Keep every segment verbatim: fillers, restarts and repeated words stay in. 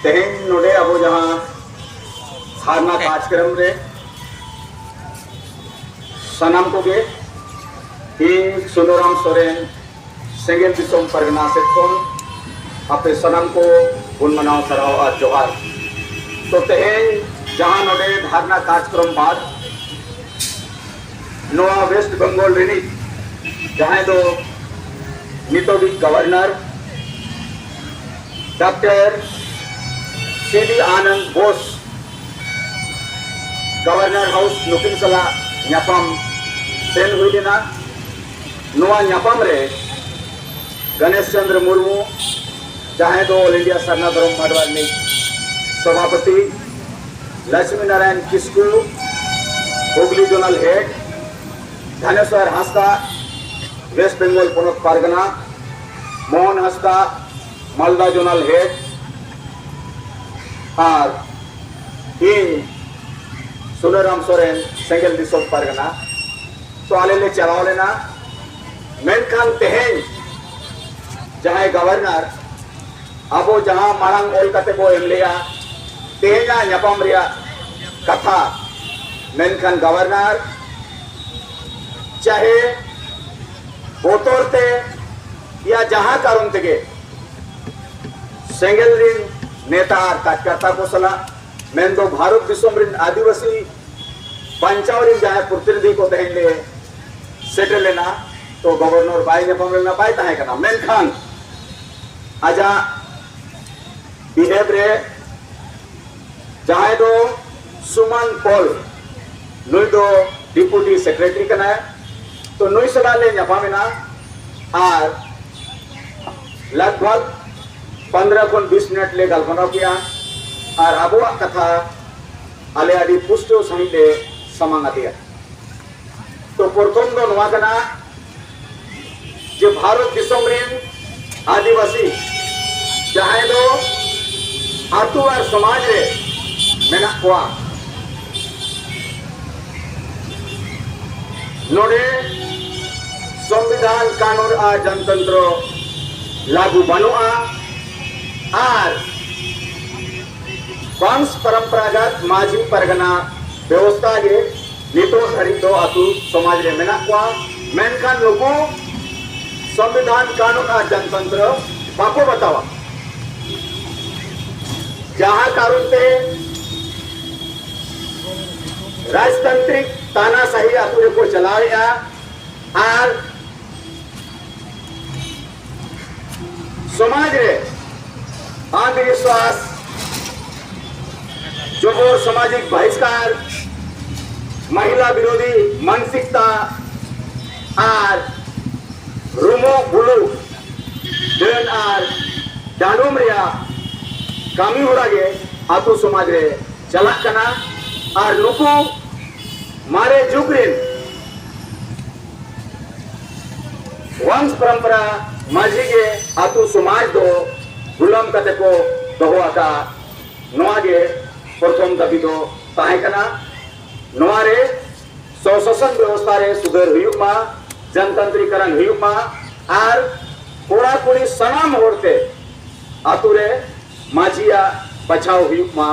ᱛᱮᱦᱮᱧ ᱱᱚᱰᱮ ᱟᱵᱚ ᱡᱟᱦᱟᱸ ᱫᱷᱟᱨᱱᱟ ᱠᱟᱨᱡᱚᱠᱨᱚᱢ ᱨᱮ ᱥᱟᱱᱟᱢ ᱠᱚᱜᱮ ᱤᱧ ᱥᱩᱱᱟᱹᱨᱟᱢ ᱥᱚᱨᱮᱱ ᱥᱮᱸᱜᱮᱞ ᱫᱤᱥᱚᱢ ᱯᱟᱨᱜᱟᱱᱟ ᱥᱮᱫ ᱠᱷᱚᱱ ᱟᱯᱮ ᱥᱟᱱᱟᱢ ᱠᱚ ᱵᱚᱱ ᱢᱟᱱᱟᱣ ᱥᱟᱨᱦᱟᱣ ᱟᱨ ᱡᱚᱦᱟᱨ᱾ ᱛᱚ ᱛᱮᱦᱮᱧ ᱡᱟᱦᱟᱸ ᱱᱚᱰᱮ ᱫᱷᱟᱨᱱᱟ ᱠᱟᱨᱡᱚᱠᱨᱚᱢ ᱵᱟᱫ ᱱᱚᱣᱟ ᱳᱭᱮᱥᱴ ᱵᱮᱝᱜᱚᱞ ᱨᱤᱱᱤᱡ ᱡᱟᱦᱟᱸᱭ ᱫᱚ ᱱᱤᱛᱚᱜᱤᱡ governor doctor C V Ananda Bose governor house ᱱᱩᱠᱤᱱ ᱥᱟᱞᱟᱜ ᱧᱟᱯᱟᱢ ᱥᱮᱱ ᱦᱩᱭ ᱞᱮᱱᱟ᱾ ᱱᱚᱣᱟ ᱧᱟᱯᱟᱢ ᱨᱮ ᱜᱚᱱᱮᱥ ᱪᱚᱸᱫᱽᱨᱚ ᱢᱩᱨᱢᱩ, ᱡᱟᱦᱟᱸᱭ ᱫᱚ ᱚᱞ ᱤᱱᱰᱤᱭᱟ ᱥᱟᱨᱱᱟ ᱫᱷᱚᱨᱚᱢ ᱢᱟᱰᱣᱟ ᱨᱤᱱᱤᱡ ᱥᱚᱵᱷᱟᱯᱚᱛᱤ, ᱞᱚᱠᱥᱢᱤ ᱱᱟᱨᱟᱭᱚᱱ ᱠᱤᱥᱠᱩ, ᱦᱩᱜᱽᱞᱤ ᱡᱳᱱᱟᱞ ᱦᱮᱰ, ᱫᱷᱟᱱᱮᱥᱣᱚᱨ ᱦᱟᱸᱥᱫᱟ, ᱳᱭᱮᱥᱴ ᱵᱮᱝᱜᱚᱞ ᱯᱚᱱᱚᱛ ᱯᱟᱨᱜᱟᱱᱟ, ᱢᱳᱦᱚᱱ ᱦᱟᱸᱥᱫᱟ, ᱢᱟᱞᱫᱟ ᱡᱳᱱᱟᱞ ᱦᱮᱰ, ᱟᱨ ᱤᱧ ᱥᱩᱱᱟᱹᱨᱟᱢ ᱥᱚᱨᱮᱱ, ᱥᱮᱸᱜᱮᱞ ᱫᱤᱥᱚᱢ ᱯᱟᱨᱜᱟᱱᱟ᱾ ᱛᱚ ᱟᱞᱮ ᱞᱮ ᱪᱟᱞᱟᱣ ᱞᱮᱱᱟ᱾ ᱢᱮᱱᱠᱷᱟᱱ ᱛᱮᱦᱮᱧ ᱡᱟᱦᱟᱸᱭ ᱜᱚᱵᱷᱚᱨᱱᱚᱨ, ᱟᱵᱚ ᱡᱟᱦᱟᱸ ᱢᱟᱲᱟᱝ ᱚᱞ ᱠᱟᱛᱮ ᱵᱚ ᱮᱢ ᱞᱮᱜᱼᱟ ᱛᱮᱦᱮᱧᱟᱜ ᱧᱟᱯᱟᱢ ᱨᱮᱭᱟᱜ ᱠᱟᱛᱷᱟ, ᱢᱮᱱᱠᱷᱟᱱ ᱜᱚᱵᱷᱚᱨᱱᱚᱨ ᱪᱟᱦᱮ ᱵᱚᱛᱚᱨ ᱛᱮ ᱭᱟ ᱡᱟᱦᱟᱸ ᱠᱟᱨᱚᱱ ᱛᱮᱜᱮ ᱥᱮᱸᱜᱮᱞ ᱨᱤᱱ ᱱᱮᱛᱟ ᱟᱨ ᱠᱟᱨᱡᱚᱠᱚᱨᱛᱟ ᱠᱚ ᱥᱟᱞᱟᱜ, ᱢᱮᱱᱫᱚ ᱵᱷᱟᱨᱚᱛ ᱫᱤᱥᱚᱢ ᱨᱤᱱ ᱟᱹᱫᱤᱵᱟᱹᱥᱤ ᱵᱟᱧᱪᱟᱣ ᱨᱤᱱ ᱡᱟᱦᱟᱸᱭ ᱯᱨᱚᱛᱤᱱᱤᱫᱷᱤ ᱠᱚ ᱛᱮᱦᱮᱧ ᱞᱮ ᱥᱮᱴᱮᱨ ᱞᱮᱱᱟ, ᱛᱚ ᱜᱚᱵᱷᱚᱨᱱᱚᱨ ᱵᱟᱭ ᱧᱟᱯᱟᱢ ᱞᱮᱱᱟ, ᱵᱟᱭ ᱛᱟᱦᱮᱸ ᱠᱟᱱᱟ, ᱢᱮᱱᱠᱷᱟᱱ ᱟᱡᱟᱜ ᱵᱤᱦᱮᱵ ᱨᱮ ᱡᱟᱦᱟᱸᱭ ᱫᱚ ᱥᱩᱢᱟᱱ ᱯᱚᱞ, ᱱᱩᱭ ᱫᱚ ᱰᱮᱯᱩᱴᱤ ᱥᱮᱠᱨᱮᱴᱟᱨᱤ ᱠᱟᱱᱟᱭ᱾ ᱛᱚ ᱱᱩᱭ ᱥᱟᱞᱟᱜ ᱞᱮ ᱧᱟᱯᱟᱢ ᱮᱱᱟ ᱟᱨ ᱞᱟᱜᱽ ᱵᱷᱟᱜᱽ ᱯᱚᱱᱫᱽᱨᱚ ᱠᱷᱚᱱ ᱵᱤᱥ ᱢᱤᱱᱤᱴ ᱞᱮ ᱜᱟᱞᱢᱟᱨᱟᱣ ᱠᱮᱜᱼᱟ ᱟᱨ ᱟᱵᱚᱣᱟᱜ ᱠᱟᱛᱷᱟ ᱟᱞᱮ ᱟᱹᱰᱤ ᱯᱩᱥᱴᱟᱹᱣ ᱥᱟᱺᱦᱤᱡ ᱞᱮ ᱥᱟᱢᱟᱝ ᱟᱫᱮᱭᱟ᱾ ᱛᱚ ᱯᱨᱚᱛᱷᱚᱢ ᱫᱚ ᱱᱚᱣᱟ ᱠᱟᱱᱟ ᱡᱮ ᱵᱷᱟᱨᱚᱛ ᱫᱤᱥᱚᱢ ᱨᱮᱱ ᱟᱹᱫᱤᱵᱟᱹᱥᱤ ᱡᱟᱦᱟᱸᱭ ᱫᱚ ᱟᱹᱛᱩ ᱟᱨ ᱥᱚᱢᱟᱡᱽ ᱨᱮ ᱢᱮᱱᱟᱜ ᱠᱚᱣᱟ, ᱱᱚᱰᱮ ᱥᱚᱝᱵᱤᱫᱷᱟᱱ, ᱠᱟᱹᱱᱩᱱ ᱟᱨ ᱡᱚᱱᱛᱚᱱᱛᱨᱚ ᱞᱟᱹᱜᱩ ᱵᱟᱹᱱᱩᱜᱼᱟ᱾ ᱟᱨ ᱵᱚᱝᱥ ᱯᱚᱨᱚᱢᱯᱚᱨᱟᱜᱚᱛ ᱢᱟᱹᱡᱷᱤ ᱯᱟᱨᱜᱟᱱᱟ ᱵᱮᱵᱚᱥᱛᱷᱟ ᱜᱮ ᱱᱤᱛᱚᱜ ᱫᱷᱟᱹᱨᱤᱡ ᱫᱚ ᱟᱹᱛᱩ ᱥᱚᱢᱟᱡᱽ ᱨᱮ ᱢᱮᱱᱟᱜ ᱠᱚᱣᱟ᱾ ᱢᱮᱱᱠᱷᱟᱱ ᱱᱩᱠᱩ ᱥᱚᱝᱵᱤᱫᱷᱟᱱ, ᱠᱟᱹᱱᱩᱱ ᱟᱨ ᱡᱚᱱᱛᱚᱱᱛᱨᱚ ᱵᱟᱠᱚ ᱵᱟᱛᱟᱣᱟ, ᱡᱟᱦᱟᱸ ᱠᱟᱨᱚᱱ ᱛᱮ ᱨᱟᱡᱽᱛᱟᱱᱛᱨᱤᱠ ᱛᱟᱱᱟᱥᱟᱦᱤ ᱟᱹᱛᱩ ᱨᱮᱠᱚ ᱪᱟᱞᱟᱣᱮᱫᱼᱟ᱾ ᱟᱨ ᱥᱚᱢᱟᱡᱽ ᱨᱮ ᱟᱱᱫᱷᱵᱤᱥᱣᱟᱥ, ᱡᱚᱵᱚᱨ ᱥᱟᱢᱟᱡᱤᱠ ᱵᱟᱦᱤᱥᱠᱟᱨ, ᱢᱟᱦᱤᱞᱟ ᱵᱤᱨᱳᱫᱷᱤ ᱢᱟᱱᱥᱤᱠᱛᱟ ᱟᱨ ᱨᱩᱢᱩᱜ ᱵᱩᱞᱩᱜ, ᱰᱟᱹᱱ ᱟᱨ ᱰᱟᱸᱰᱚᱢ ᱨᱮᱭᱟᱜ ᱠᱟᱹᱢᱤ ᱦᱚᱨᱟ ᱜᱮ ᱟᱛᱳ ᱥᱚᱢᱟᱡᱽ ᱨᱮ ᱪᱟᱞᱟᱜ ᱠᱟᱱᱟ᱾ ᱟᱨ ᱱᱩᱠᱩ ᱢᱟᱨᱮ ᱡᱩᱜᱽ ᱨᱮᱱ ᱵᱚᱝᱥ ᱯᱚᱨᱚᱢᱯᱚᱨᱟ ᱢᱟᱹᱡᱷᱤ ᱜᱮ ᱟᱛᱳ ᱥᱚᱢᱟᱡᱽ ᱫᱚ ᱜᱩᱞᱟᱹᱢ ᱠᱟᱛᱮ ᱠᱚ ᱫᱚᱦᱚ ᱟᱠᱟᱫ, ᱱᱚᱣᱟ ᱜᱮ ᱯᱨᱚᱛᱷᱚᱢ ᱫᱟᱹᱵᱤ ᱫᱚ ᱛᱟᱦᱮᱸ ᱠᱟᱱᱟ᱾ ᱱᱚᱣᱟ ᱨᱮ ᱥᱚᱥᱟᱥᱚᱱ ᱵᱮᱵᱚᱥᱛᱷᱟ ᱨᱮ ᱥᱩᱫᱷᱟᱹᱨ ᱦᱩᱭᱩᱜ ᱢᱟ, ᱡᱚᱱᱛᱟᱱᱛᱨᱤᱠᱚᱨᱚᱱ ᱦᱩᱭᱩᱜ ᱢᱟ ᱟᱨ ᱠᱚᱲᱟ ᱠᱩᱲᱤ ᱥᱟᱱᱟᱢ ᱦᱚᱲᱛᱮ ᱟᱛᱳ ᱨᱮ ᱢᱟᱹᱡᱷᱤᱭᱟᱜ ᱵᱟᱪᱷᱟᱣ ᱦᱩᱭᱩᱜ ᱢᱟ,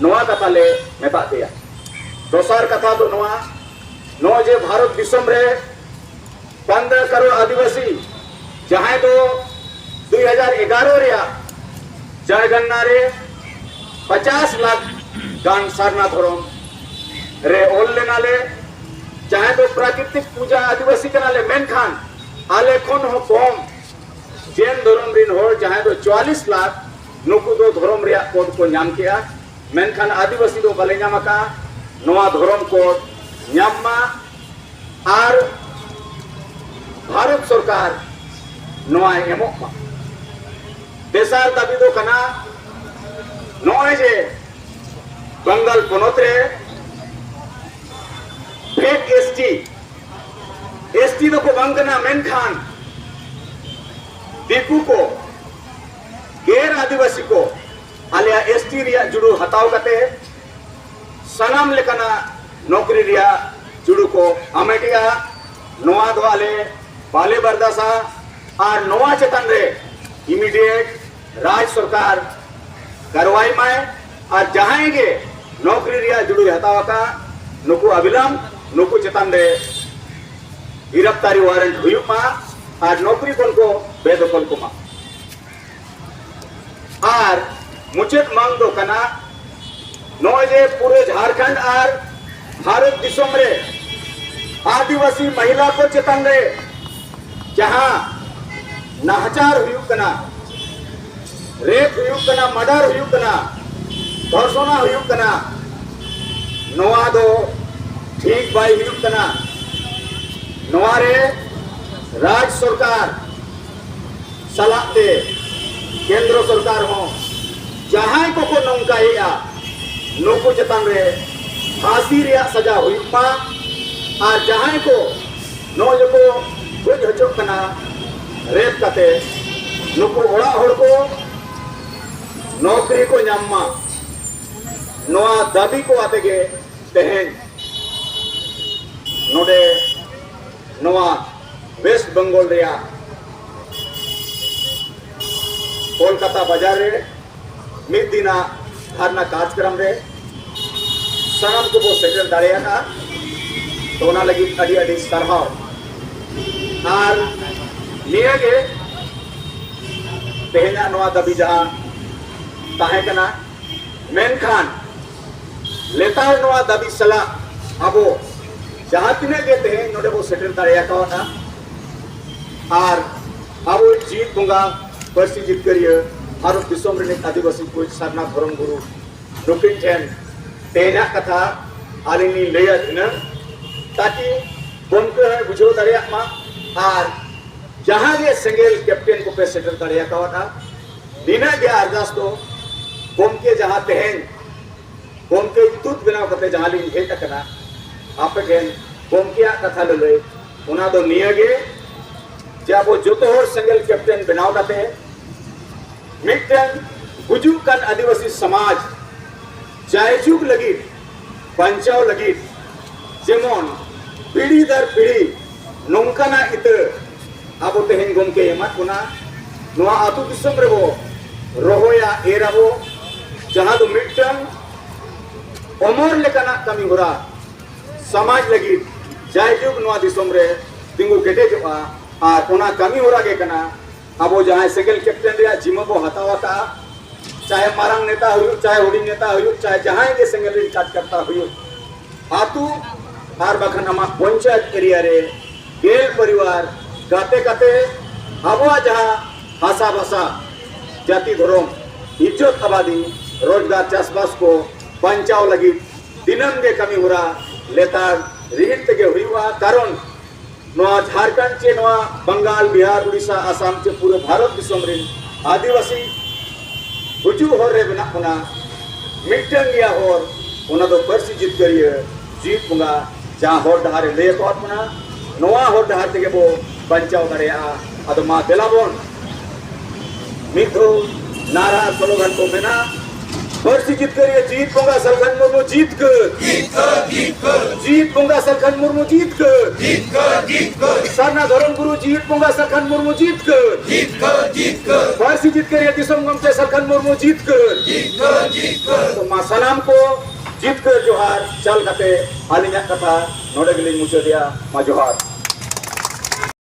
ᱱᱚᱣᱟ ᱠᱟᱛᱷᱟ ᱞᱮ ᱢᱮᱛᱟᱜ ᱯᱮᱭᱟ᱾ ᱫᱚᱥᱟᱨ ᱠᱟᱛᱷᱟ ᱫᱚ ᱱᱚᱣᱟ, ᱱᱚᱜᱼᱚᱭ ᱡᱮ ᱵᱷᱟᱨᱚᱛ ᱫᱤᱥᱚᱢ ᱨᱮ ᱯᱚᱱᱫᱽᱨᱚ ᱠᱟᱨᱳᱲ ᱟᱹᱫᱤᱵᱟᱹᱥᱤ, ᱡᱟᱦᱟᱸᱭ ᱫᱚ ᱫᱩᱭ ᱦᱟᱡᱟᱨ ᱮᱜᱟᱨᱚ ᱨᱮᱭᱟᱜ ᱡᱚᱱᱜᱚᱱᱱᱟ ᱨᱮ ᱯᱚᱪᱟᱥ ᱞᱟᱠᱷ ᱜᱟᱱ ᱥᱟᱨᱱᱟ ᱫᱷᱚᱨᱚᱢ ᱨᱮ ᱚᱞ ᱞᱮᱱᱟᱞᱮ, ᱡᱟᱦᱟᱸᱭ ᱫᱚ ᱯᱨᱟᱠᱨᱤᱛᱤᱠ ᱯᱩᱡᱟ ᱟᱹᱫᱤᱵᱟᱹᱥᱤ ᱠᱟᱱᱟᱞᱮ, ᱢᱮᱱᱠᱷᱟᱱ ᱟᱞᱮ ᱠᱷᱚᱱ ᱦᱚᱸ ᱠᱚᱢ ᱡᱮᱱ ᱫᱷᱚᱨᱚᱢ ᱨᱤᱱ ᱦᱚᱲ, ᱡᱟᱦᱟᱸᱭ ᱫᱚ ᱪᱩᱣᱟᱞᱤᱥ ᱞᱟᱠᱷ, ᱱᱩᱠᱩ ᱫᱚ ᱫᱷᱚᱨᱚᱢ ᱨᱮᱭᱟᱜ ᱠᱳᱰ ᱠᱚ ᱧᱟᱢ ᱠᱮᱜᱼᱟ, ᱢᱮᱱᱠᱷᱟᱱ ᱟᱹᱫᱤᱵᱟᱹᱥᱤ ᱫᱚ ᱵᱟᱞᱮ ᱧᱟᱢ ᱟᱠᱟᱫᱼᱟ᱾ ᱱᱚᱣᱟ ᱫᱷᱚᱨᱚᱢ ᱠᱳᱰ ᱧᱟᱢ ᱢᱟ ᱟᱨ ᱵᱷᱟᱨᱚᱛ ᱥᱚᱨᱠᱟᱨ ᱱᱚᱣᱟᱭ ᱮᱢᱚᱜ ᱢᱟ᱾ ᱛᱮᱥᱟᱨ ᱫᱟᱹᱵᱤ ᱫᱚ ᱠᱟᱱᱟ, ᱱᱚᱜᱼᱚᱭ ᱡᱮ ᱵᱟᱝᱜᱟᱞ ᱯᱚᱱᱚᱛ ᱨᱮ fake S T, S T ᱫᱚᱠᱚ ᱵᱟᱝ ᱠᱟᱱᱟ, ᱢᱮᱱᱠᱷᱟᱱ ᱫᱤᱠᱩ ᱠᱚ, ᱜᱮᱨ ᱟᱹᱫᱤᱵᱟᱹᱥᱤ ᱠᱚ ᱟᱞᱮᱭᱟᱜ ᱮᱥ ᱴᱤ ᱨᱮᱭᱟᱜ ᱡᱩᱲᱩ ᱦᱟᱛᱟᱣ ᱠᱟᱛᱮ ᱥᱟᱱᱟᱢ ᱞᱮᱠᱟᱱᱟᱜ ᱱᱚᱠᱨᱤ ᱨᱮᱭᱟᱜ ᱡᱩᱲᱩ ᱠᱚ ᱦᱟᱢᱮᱴᱮᱜᱼᱟ᱾ ᱱᱚᱣᱟ ᱫᱚ ᱟᱞᱮ ᱵᱟᱞᱮ ᱵᱟᱨᱫᱟᱥᱟ ᱟᱨ ᱱᱚᱣᱟ ᱪᱮᱛᱟᱱ ᱨᱮ ᱤᱢᱤᱰᱤᱭᱮᱴ ᱨᱟᱡᱽ ᱥᱚᱨᱠᱟᱨ ᱠᱟᱨᱣᱟᱭ ᱢᱟᱭ ᱟᱨ ᱡᱟᱦᱟᱸᱭ ᱜᱮ ᱱᱚᱠᱨᱤ ᱨᱮᱭᱟᱜ ᱡᱩᱲᱩᱭ ᱦᱟᱛᱟᱣ ᱟᱠᱟᱫ, ᱱᱩᱠᱩ ᱟᱵᱤᱞᱟᱢ ᱱᱩᱠᱩ ᱪᱮᱛᱟᱱ ᱨᱮ ᱜᱤᱨᱟᱯᱛᱟᱨᱤ ᱣᱟᱨᱮᱱᱴ ᱦᱩᱭᱩᱜ ᱢᱟ ᱟᱨ ᱱᱚᱠᱨᱤ ᱠᱷᱚᱱ ᱠᱚ ᱵᱮᱫᱚᱠᱷᱚᱞ ᱠᱚᱢᱟ᱾ ᱟᱨ ᱢᱩᱪᱟᱹᱫ ᱢᱟᱝ ᱫᱚ ᱠᱟᱱᱟ, ᱱᱚᱜᱼᱚᱭ ᱡᱮ ᱯᱩᱨᱟᱹ ᱡᱷᱟᱲᱠᱷᱚᱸᱰ ᱟᱨ ᱵᱷᱟᱨᱚᱛ ᱫᱤᱥᱚᱢ ᱨᱮ ᱟᱹᱫᱤᱵᱟᱹᱥᱤ ᱢᱟᱦᱤᱞᱟ ᱠᱚ ᱪᱮᱛᱟᱱ ᱨᱮ ᱡᱟᱦᱟᱸ ᱱᱟᱦᱟᱪᱟᱨ ᱦᱩᱭᱩᱜ ᱠᱟᱱᱟ, ᱨᱮᱯ ᱦᱩᱭᱩᱜ ᱠᱟᱱᱟ, ᱢᱟᱨᱰᱟᱨ ᱦᱩᱭᱩᱜ ᱠᱟᱱᱟ, ᱫᱷᱚᱨᱥᱚᱱᱟ ᱦᱩᱭᱩᱜ ᱠᱟᱱᱟ, ᱱᱚᱣᱟ ᱫᱚ ᱴᱷᱤᱠ ᱵᱟᱭ ᱦᱩᱭᱩᱜ ᱠᱟᱱᱟ᱾ ᱱᱚᱣᱟ ᱨᱮ ᱨᱟᱡᱽ ᱥᱚᱨᱠᱟᱨ ᱥᱟᱞᱟᱜ ᱛᱮ ᱠᱮᱱᱫᱨᱚ ᱥᱚᱨᱠᱟᱨ ᱦᱚᱸ ᱡᱟᱦᱟᱸᱭ ᱠᱚᱠᱚ ᱱᱚᱝᱠᱟᱭᱮᱫᱼᱟ, ᱱᱩᱠᱩ ᱪᱮᱛᱟᱱ ᱨᱮ ᱯᱷᱟᱸᱥᱤ ᱨᱮᱭᱟᱜ ᱥᱟᱡᱟ ᱦᱩᱭᱩᱜ ᱢᱟ᱾ ᱟᱨ ᱡᱟᱦᱟᱸᱭ ᱠᱚ ᱱᱚᱜᱼᱚᱭ ᱡᱮ ᱠᱚ ᱜᱚᱡ ᱦᱚᱪᱚᱜ ᱠᱟᱱᱟ ᱨᱮᱯ ᱠᱟᱛᱮ, ᱱᱩᱠᱩ ᱚᱲᱟᱜ ᱦᱚᱲ ᱠᱚ ᱱᱚᱠᱨᱤ ᱠᱚ ᱧᱟᱢ ᱢᱟ᱾ ᱱᱚᱣᱟ ᱫᱟᱹᱵᱤ ᱠᱚ ᱟᱛᱮ ᱜᱮ ᱛᱮᱦᱮᱧ ᱱᱚᱰᱮ ᱱᱚᱣᱟ ᱣᱮᱥᱴ ᱵᱮᱝᱜᱚᱞ ᱨᱮᱭᱟᱜ ᱠᱳᱞᱠᱟᱛᱟ ᱵᱟᱡᱟᱨ ᱨᱮ ᱢᱤᱫ ᱫᱤᱱᱟᱜ ᱫᱷᱟᱨᱱᱟ ᱠᱟᱨᱡᱚᱠᱨᱚᱢ ᱨᱮ ᱥᱟᱱᱟᱢ ᱠᱚᱵᱚ ᱥᱮᱴᱮᱨ ᱫᱟᱲᱮᱭᱟᱫᱟ᱾ ᱛᱚ, ᱚᱱᱟ ᱞᱟᱹᱜᱤᱫ ᱟᱹᱰᱤ ᱟᱹᱰᱤ ᱥᱟᱨᱦᱟᱣ᱾ ᱟᱨ ᱱᱤᱭᱟᱹᱜᱮ ᱛᱮᱦᱮᱧᱟᱜ ᱱᱚᱣᱟ ᱫᱟᱹᱵᱤ ᱡᱟᱦᱟᱸ ᱛᱟᱦᱮᱸ ᱠᱟᱱᱟ, ᱢᱮᱱᱠᱷᱟᱱ ᱞᱮᱛᱟᱲ ᱱᱚᱣᱟ ᱫᱟᱹᱵᱤ ᱥᱟᱞᱟᱜ ᱟᱵᱚ ᱡᱟᱦᱟᱸ ᱛᱤᱱᱟᱹᱜ ᱜᱮ ᱛᱮᱦᱮᱧ ᱱᱚᱰᱮ ᱵᱚ ᱥᱮᱴᱮᱨ ᱫᱟᱲᱮ ᱟᱠᱟᱣᱟᱫᱼᱟ, ᱟᱨ ᱟᱵᱚ ᱡᱤᱣᱤᱫ ᱵᱚᱸᱜᱟ ᱯᱟᱹᱨᱥᱤ ᱡᱤᱛᱠᱟᱹᱨᱤᱭᱟᱹ ᱵᱷᱟᱨᱚᱛ ᱫᱤᱥᱚᱢ ᱨᱤᱱᱤᱡ ᱟᱹᱫᱤᱵᱟᱹᱥᱤ ᱠᱚ ᱥᱟᱨᱱᱟ ᱫᱷᱚᱨᱚᱢ ᱜᱩᱨᱩ ᱱᱩᱠᱤᱱ ᱴᱷᱮᱱ ᱛᱮᱦᱮᱧᱟᱜ ᱠᱟᱛᱷᱟ ᱟᱹᱞᱤᱧ ᱞᱤᱧ ᱞᱟᱹᱭᱟ ᱫᱷᱤᱱᱟᱹᱝ, ᱛᱟᱠᱤ ᱜᱚᱢᱠᱮ ᱦᱚᱸᱭ ᱵᱩᱡᱷᱟᱹᱣ ᱫᱟᱲᱮᱭᱟᱜ ᱢᱟ᱾ ᱟᱨ ᱡᱟᱦᱟᱸ ᱜᱮ ᱥᱮᱸᱜᱮᱞ ᱠᱮᱯᱴᱮᱱ ᱠᱚᱯᱮ ᱥᱮᱴᱮᱨ ᱫᱟᱲᱮ ᱟᱠᱟᱣᱟᱫᱼᱟ, ᱱᱤᱱᱟᱹᱜ ᱜᱮ ᱟᱨᱫᱟᱥ ᱫᱚ, ᱜᱚᱢᱠᱮ ᱡᱟᱦᱟᱸ ᱛᱮᱦᱮᱧ ᱜᱚᱢᱠᱮ ᱛᱩᱫ ᱵᱮᱱᱟᱣ ᱠᱟᱛᱮ ᱡᱟᱦᱟᱸ ᱞᱤᱧ ᱦᱮᱡ ᱟᱠᱟᱱᱟ ᱟᱯᱮ ᱴᱷᱮᱱ ᱜᱚᱢᱠᱮᱭᱟᱜ ᱠᱟᱛᱷᱟ ᱞᱟᱹᱞᱟᱹᱭ, ᱚᱱᱟ ᱫᱚ ᱱᱤᱭᱟᱹ ᱜᱮ ᱡᱮ ᱟᱵᱚ ᱡᱚᱛᱚ ᱦᱚᱲ ᱥᱮᱸᱜᱮᱞ ᱠᱮᱯᱴᱮᱱ ᱵᱮᱱᱟᱣ ᱠᱟᱛᱮ ᱢᱤᱫᱴᱟᱝ ᱜᱩᱡᱩᱜ ᱠᱟᱱ ᱟᱹᱫᱤᱵᱟᱹᱥᱤ ᱥᱚᱢᱟᱡᱽ ᱡᱟᱭᱡᱩᱜᱽ ᱞᱟᱹᱜᱤᱫ, ᱵᱟᱧᱪᱟᱣ ᱞᱟᱹᱜᱤᱫ, ᱡᱮᱢᱚᱱ ᱯᱤᱲᱦᱤ ᱫᱟᱨ ᱯᱤᱲᱦᱤ ᱱᱚᱝᱠᱟᱱᱟᱜ ᱤᱛᱟᱹ ᱟᱵᱚ ᱛᱮᱦᱮᱧ ᱜᱚᱢᱠᱮ ᱮᱢᱟᱫ ᱵᱚᱱᱟ, ᱱᱚᱣᱟ ᱟᱹᱛᱩ ᱫᱤᱥᱚᱢ ᱨᱮᱵᱚ ᱨᱚᱦᱚᱭᱟ, ᱮᱨ ᱟᱵᱚ, ᱡᱟᱦᱟᱸ ᱫᱚ ᱢᱤᱫᱴᱟᱝ ᱚᱢᱚᱨ ᱞᱮᱠᱟᱱᱟᱜ ᱠᱟᱹᱢᱤ ᱦᱚᱨᱟ, ᱥᱚᱢᱟᱡᱽ ᱞᱟᱹᱜᱤᱫ ᱡᱟᱭᱡᱩᱜᱽ ᱱᱚᱣᱟ ᱫᱤᱥᱚᱢ ᱨᱮ ᱛᱤᱸᱜᱩ ᱠᱮᱴᱮᱡᱚᱜᱼᱟ᱾ ᱟᱨ ᱚᱱᱟ ᱠᱟᱹᱢᱤ ᱦᱚᱨᱟ ᱜᱮ ᱠᱟᱱᱟ ᱟᱵᱚ ᱡᱟᱦᱟᱸᱭ ᱥᱮᱸᱜᱮᱞ ᱠᱮᱯᱴᱮᱱ ᱨᱮᱭᱟᱜ ᱡᱤᱢᱟᱹ ᱵᱚ ᱦᱟᱛᱟᱣ ᱟᱠᱟᱫᱼᱟ, ᱪᱟᱦᱮ ᱢᱟᱨᱟᱝ ᱱᱮᱛᱟ ᱦᱩᱭᱩᱜ, ᱪᱟᱦᱮ ᱦᱩᱰᱤᱧ ᱱᱮᱛᱟ ᱦᱩᱭᱩᱜ, ᱪᱟᱦᱮ ᱡᱟᱦᱟᱸᱭ ᱜᱮ ᱥᱮᱸᱜᱮᱞ ᱨᱮᱱ ᱠᱟᱡᱽᱠᱟᱨᱛᱟ ᱦᱩᱭᱩᱜ, ᱟᱛᱳ ᱟᱨ ᱵᱟᱠᱷᱟᱱ ᱟᱢᱟᱜ ᱯᱚᱧᱪᱟᱭᱮᱛ ᱮᱨᱤᱭᱟ ᱨᱮ ᱜᱮᱞ ᱯᱚᱨᱤᱵᱟᱨ ᱜᱟᱛᱮ ᱠᱟᱛᱮ ᱟᱵᱚᱣᱟᱜ ᱡᱟᱦᱟᱸ ᱵᱷᱟᱥᱟ, ᱵᱷᱟᱥᱟ, ᱡᱟᱹᱛᱤ, ᱫᱷᱚᱨᱚᱢ, ᱤᱡᱽᱡᱚᱛ, ᱟᱵᱟᱫᱤ, ᱨᱳᱡᱽᱜᱟᱨ, ᱪᱟᱥᱵᱟᱥ ᱠᱚ ᱵᱟᱧᱪᱟᱣ ᱞᱟᱹᱜᱤᱫ ᱫᱤᱱᱟᱹᱢ ᱜᱮ ᱠᱟᱹᱢᱤ ᱦᱚᱨᱟ ᱞᱮᱛᱟᱲ ᱨᱤᱦᱤᱴ ᱛᱮᱜᱮ ᱦᱩᱭᱩᱜᱼᱟ᱾ ᱠᱟᱨᱚᱱ ᱱᱚᱣᱟ ᱡᱷᱟᱲᱠᱷᱚᱸᱰ ᱪᱮ ᱱᱚᱣᱟ ᱵᱟᱝᱜᱟᱞ, ᱵᱤᱦᱟᱨ, ᱩᱲᱤᱥᱥᱟ, ᱟᱥᱟᱢ ᱪᱮ ᱯᱩᱨᱟᱹ ᱵᱷᱟᱨᱚᱛ ᱫᱤᱥᱚᱢ ᱨᱮᱱ ᱟᱹᱫᱤᱵᱟᱹᱥᱤ ᱜᱩᱡᱩᱜ ᱦᱚᱨ ᱨᱮ ᱢᱮᱱᱟᱜ ᱵᱚᱱᱟ᱾ ᱢᱤᱫᱴᱟᱝ ᱜᱮᱭᱟ ᱦᱚᱨ, ᱚᱱᱟ ᱫᱚ ᱯᱟᱹᱨᱥᱤ ᱡᱤᱛᱠᱟᱹᱨᱤᱭᱟᱹ ᱡᱤᱛ ᱵᱚᱸᱜᱟ᱾ ᱡᱟᱦᱟᱸ ᱦᱚᱨ ᱰᱟᱦᱟᱨ ᱮ ᱞᱟᱹᱭ ᱟᱠᱟᱫ ᱵᱚᱱᱟ, ᱱᱚᱣᱟ ᱦᱚᱨ ᱰᱟᱦᱟᱨ ᱛᱮᱜᱮ ᱵᱚ ᱵᱟᱧᱪᱟᱣ ᱫᱟᱲᱮᱭᱟᱜᱼᱟ᱾ ᱟᱫᱚ ᱢᱟ ᱫᱮᱞᱟ ᱵᱚᱱ ᱢᱤᱫ ᱫᱷᱟᱣ ᱱᱟᱨᱟ ᱥᱞᱳᱜᱟᱱ ᱠᱚ ᱢᱮᱱᱟ, ᱯᱟᱹᱨᱥᱤ ᱡᱤᱛᱠᱟᱹᱨᱤᱭᱟᱹ ᱡᱤᱛ ᱵᱚᱸᱜᱟ ᱥᱟᱞᱠᱷᱟᱱ ᱢᱩᱨᱢᱩ ᱡᱤᱛᱠᱟᱹᱨ᱾ ᱡᱤᱛ ᱵᱚᱸᱜᱟ ᱥᱟᱞᱠᱷᱟᱱ ᱢᱩᱨᱢᱩ ᱡᱤᱛᱠᱟᱹᱨ᱾ ᱥᱟᱨᱱᱟ ᱫᱷᱚᱨᱚᱢ ᱜᱩᱨᱩ ᱡᱤᱛ ᱵᱚᱸᱜᱟ ᱥᱟᱞᱠᱷᱟᱱ ᱢᱩᱨᱢᱩ ᱡᱤᱛᱠᱟᱹᱨ᱾ ᱯᱟᱹᱨᱥᱤ ᱡᱤᱛᱠᱟᱹᱨᱤᱭᱟᱹ ᱫᱤᱥᱚᱢ ᱜᱚᱢᱠᱮ ᱥᱟᱞᱠᱷᱟᱱ ᱢᱩᱨᱢᱩ ᱡᱤᱛᱠᱟᱹᱨ᱾ ᱛᱚ ᱢᱟ ᱥᱟᱱᱟᱢ ᱠᱚ ᱡᱤᱛᱠᱟᱹᱨ ᱡᱚᱦᱟᱨ ᱪᱟᱞ ᱠᱟᱛᱮ ᱟᱹᱞᱤᱧᱟᱜ ᱠᱟᱛᱷᱟ ᱱᱚᱰᱮ ᱜᱮᱞᱤᱧ ᱢᱩᱪᱟᱹᱫᱮᱜᱼᱟ᱾ ᱢᱟ ᱡᱚᱦᱟᱨ᱾